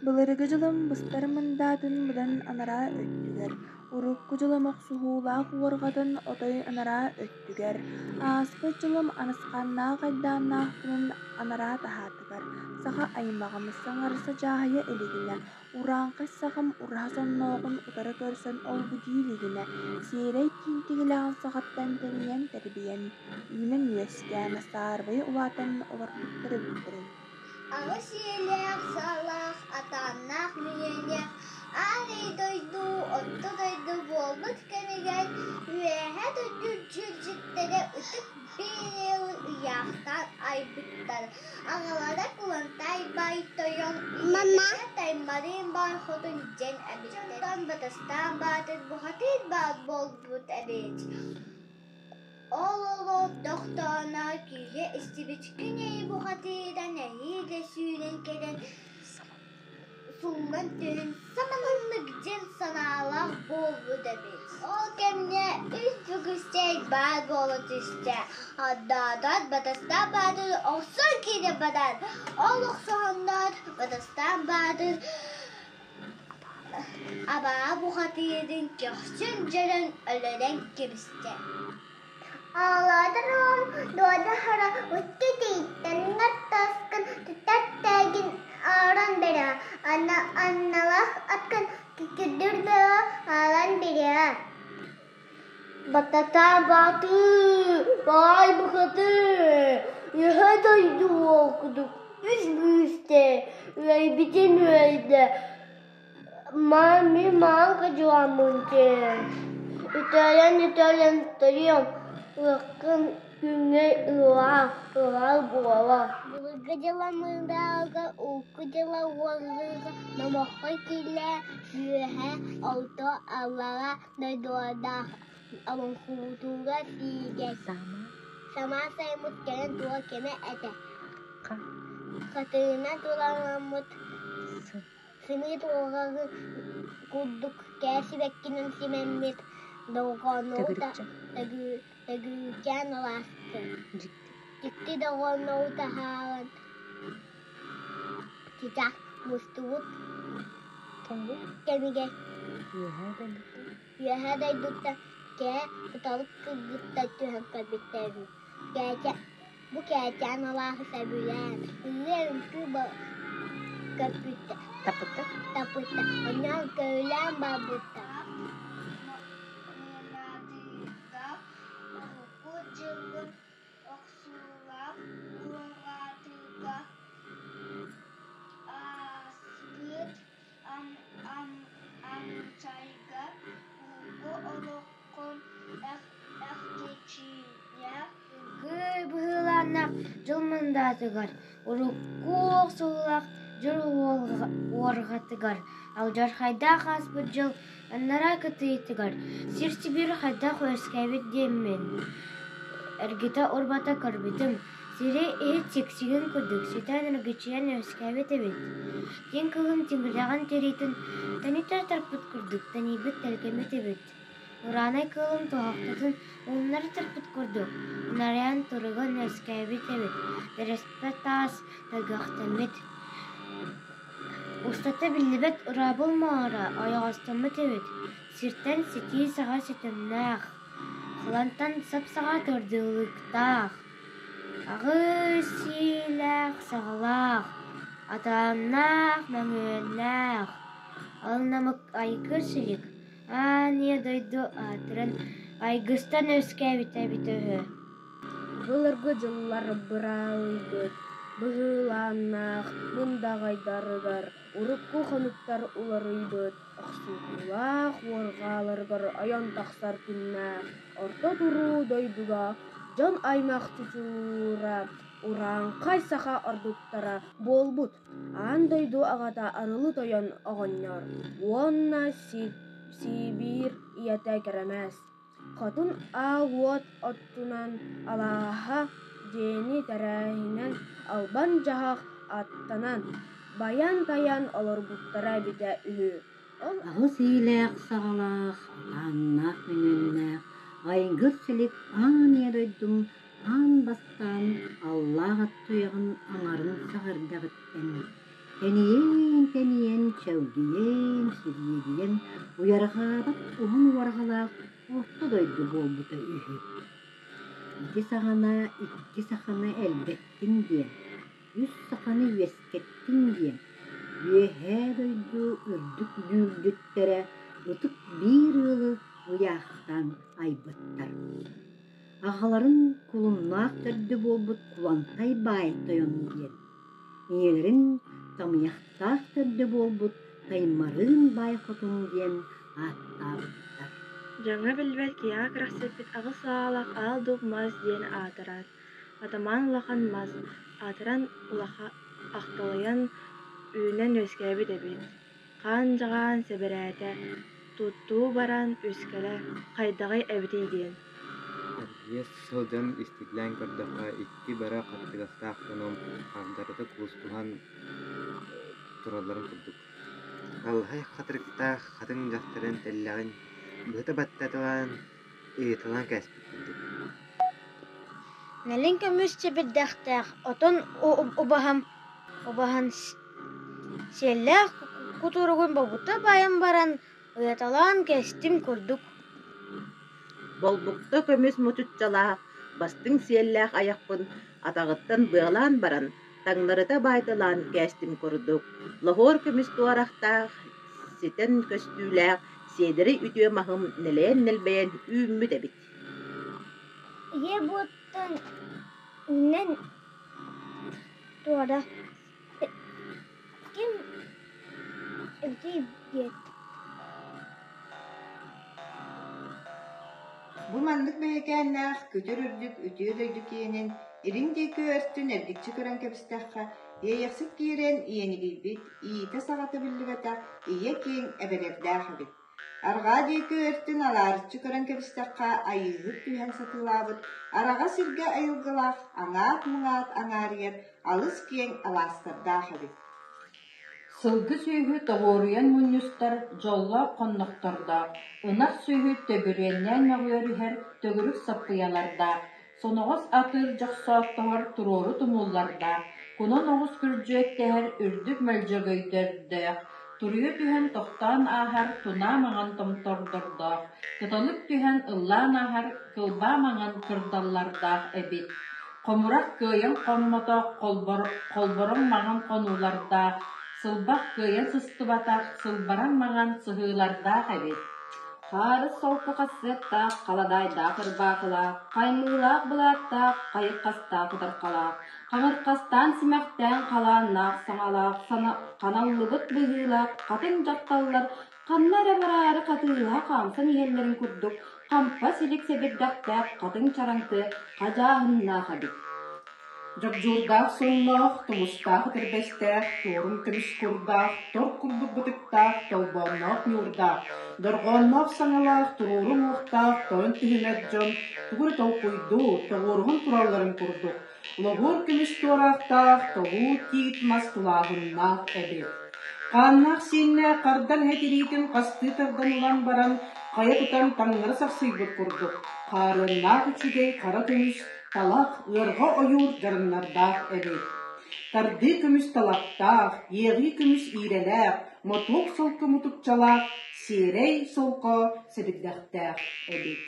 Былыргы дьылым быстар мындаатын быдан анараа өттүгэр, урукку дьылым охсуһуулаах уорҕатын отой анараа өттүгэр, ааспыт дьылым анысханнаах айдааннаах күнүн анараа таһаатыгар, саха аймаҕым саҥарса дьааһыйа илигинэ, урааҥхай сахам ураһа соннооҕун утары көрсөн ол-бу дии илигинэ, сиэрэй тииҥ тиҥилэҕин саҕаттан тэнийэн-тэрбийэн, үүнэн-үөскээн, саарбайа улаатан олорбуттар эбиттэрин Аҕыс ийэлээх, саалаах, атааннаах миҥэлээх аан дойду орто дойду буолбут кэмигэр Үөһээ дойду дьүдьүттэрэ ытык биэрэҕи ыйаахтаан айбыттар. Аҕалара Кулантай баай тойон, ийэлэрэ Таймарыын баай хотун диэн эбиттэр. Дьонтон батастаан баатыр бухатыыр баар буолбут эбит. Ол олордохторуна киһи истибит күн эйи бухатыыра нэһиилэ сүүрэн кэлэн сууллан түһэн саманнык диэн санаалаах буолбут эбит. Ол кэмҥэ үс бүгүстэй баар буола түстэ. Ордоотоот Батастаах Баатыр охсон киирэн барар. Ол охсоһоннор Батастаах Баатыр Абаа бухатыырын көхсүн дьөлөн өлөрөн кэбистэ. Аалаатар дуодаһара икки тииттэннэр таскын түтэр тээгин ааран бэрэ, анналаах аткын күкүрдүр бөҕө аалан бириэ. Бататаан баатыы, баай бухатыы, үөһэ дойду уолкудук үс бүүстэ үөйбүтүн үөйдэ, Мин маҥан кыдьыламмын диэн, үтүөрэн-үтүөрэн төрүөм, ыаххын күҥҥэ ыалаа, ыал буола Былыргы дьыла мындаалга, урукку дьыла уолларга номоххо киирэ үөһэ, орто, аллара дойдулардаах олоҥхолуутугар тиийгэ самаан сайыммыт кэлэн турар кэмэ этэ. Хатыҥынан тураламмыт Сымыыт уоҕаҕын курдук кээ сибэккинэн симэммит дорҕооннору төгүрүкээн алааска дьикти дорҕооннору таһааран чычах мустубут кэмигэр үөһээ дойдуттан кээ кыталык кыргыттар түһэн кэлбиттэр эбит Кээчэ Бу Кээчээн алааһы сөбүлээн, ырыа үҥкүү көппүттэр, таппыттар, онон көҕүлээн барбыттар. Мунаадыыга урукку дьылым охсуулаах уорҕатыгар ааспыт Амчайга урукку олоххун эргичийэ Кый быһыылааннаах дьыл мындаатыгар, урукку охсуулаах дьыл уорҕатыгар, алдьархайдаах ааспыт дьыл анараа кытыытыгар сир-сибиир хайдах үөскээбит диэммин эргитэ-урбата көрбүтүм, сири иһит сиксигин курдук ситэн эргичийэн үөскээбит эбит. Тииҥ кыһын тиҥилэҕин тириитин тэнитэ тарпыт курдук тэнийбит тэлгэммит эбит. Ураанай кыылым туһахтатын ууннары тарпыт курдук, унарыйан туругун үөскээбит эбит, дэрэспэ таас тайгахтаммыт, устата биллибэт ураабыл муора ойоҕостоммут эбит, сиртэн ситии саҕа ситимнээх, халантан сап-саҕа тардыылыктаах, аҕыс сиилээх саҕалаах, атааннаах мөҥүөннээх, алынамык айгыр силик Аан ийэ дойду аатыран айгыстан үөскээбитэ эбитэ үһү. Былыргы дьыллар быраалыйбыт быһыылааннаах мындаҕайдарыгар урукку хонуктар уларыйбыт охсуһуулаах уорҕааларыгар ойон тахсар күннээх орто туруу дойдуга дьон аймах чучулуура урааҥхай саха ордуктара буолбут. Аан дойду аҕата Арылы Тойон оҕонньор уонна Сибиир ийэтэ Кэрэмэс Хотун аал уот оттунан алааһа дьиэни тэрээһинэн албан дьаһах аттанан, байан-тайан олорбуттара эбитэ үһү. Ол Аҕыс иилээх-саҕалаах, атааннаах мөҥүөннээх, айгыр-силик аан ийэ дойдум Аан бастаан аллаах ат туйаҕын аҥарын саҕа эрдэҕиттэн тэнийэн-тэнийэн чэлгийэн, сириэдийэн, уйарҕаабат уһун уорҕалаах орто дойду буолбута үһү. Ити саҕана икки саханы элбэттин диэн, үс саханы үөскэттин диэн, Үөһээ дойду үрдүк дьүүлдьүттэрэ ытык биир ыалы ыйаахтаан айбыттар. Аҕаларын кулуннаах төрдө буолбут Кулантай баай тойон диэн, ийэлэрин Тамыйахтаах төрдө буолбут Таймарыын баай хотун диэн ааттаабыттар. Дьоҥҥо биллибэт киһиэхэ кэрэхсэппит аҕыс саҕалаах аал дууп мас диэн аатырар. Атамаан улахан мас, аатыран ахталыйан үүнэн үөскээбит эбит. Хаан-дьаҕаан сэбэрээтэ, туттуу баран үскэлэ хайдаҕый эбитий диэн. Эргийэ сылдьан истиллээн көрдөххө, икки бөрө хаттыгастаах дьонум хардарыта куустуһан туралларын курдук. Аллаһай хатырыктаах хатыҥ дьахтарын тэллэҕин быһыта баттаталаан, ыйыталаан кээспит курдук. Нэлин көмүс сэбирдэхтээх отон убаһам убаһан сиэллээх кутуругун бобута баайан баран ыйаталаан кээстим курдук. Болбукта көмүс мутуччалаах, бастыҥ сиэллээх айахпын атаҕыттан быалаан баран, таҥнарыта баайталаан кээстим курдук, лоһуор көмүс туорахтаах, ситэн көстүүлээх сиэдэрэй үтүө маһым нэлэйэн-нэлбэйэн үүммүт эбит. Ийэ буоттан үүнэн туора ким эбитий диэт Бу маннык бэйэкээннээх күтүр үрдүк үтүө дойду киэнин илин диэки өртүн эргиччи көрөн кэбистэххэ, Иэйэхсит киирэн иэнигийбит, иитэ-саҕата биллибэтэх ийэ киэҥ эбэлэрдээх эбит. Арҕаа диэки өртүн алаарыччы көрөн кэбистэххэ, айыыһыт түһэн сатыылаабыт араҕас сиргэ айылгылаах аҥаат-муҥаат аҥаарыйар алыс киэҥ алаастардаах эбит. Сылгы сүөһү тоҕуоруйан мунньустар дьоллоох хоннохтордоох, ынах сүөһү төбүрүөннээн мөҕүөрүһэр төгүрүк саппыйалардаах, соноҕос атыыр дьохсооттоһор туруору тумуллардаах, кунан оҕус күрдьүөттэһэр үрдүк мөлдьөгөйдөрдөөх, туруйа түһэн тохтоон ааһар тунаа маҥан томтордордоох, кыталык түһэн ыллаан ааһар кылбаа маҥан кырдаллардаах эбит. Хомурах кыайан хоммотох, холбороҥ маҥан хонуулардаах, сылбах кыайан сыстыбатах, сылбараҥ маҥан сыһыылардаах эбит. Хаарыс солко хассыаттаах, халадаайдаах ырбаахылаах, хаймыылаах былааттаах, хайыкхастаах ытархалаах, хаҥырхастаан симэхтээн халааннаах саҥалаах, ханаллыбыт быһыылаах хатыҥ дьахталлар ханна эрэ бараары хатыылаһа хаамсан иһэллэрин курдук хампа силик сэбирдэхтээх хатыҥ чараҥты хадьааһыннаах эбит. Дьогдьуурдаах сонноох, тумустаах этэрбэстээх, туорум көмүс курдаах, тор курдук бытыктаах, толбоонноох ньуурдаах, дорҕоонноох саҥалаах, туруору уҥуохтаах, тойон түһүмэр дьон тугу эрэ толкуйдуу, тоҕуоруһан туралларын курдук, лоһуор көмүс туораахтаах, толуу тиит мас тулааһыннаах эбит. Хааннаах сиэннээх хардан эһэ тириитин хастыы тардан ылан баран, хайа тутан таҥнары сахсыйбыт курдук, хаарыаннаах үчүгэй хара көмүс талах, ыарҕа ойуур дьарыҥнардаах эбит. Тардыы көмүс талахтаах, иэҕии көмүс иирэлээх, мотуок солко мутукчалаах, сиэрэй солко сэбирдэхтээх эбит.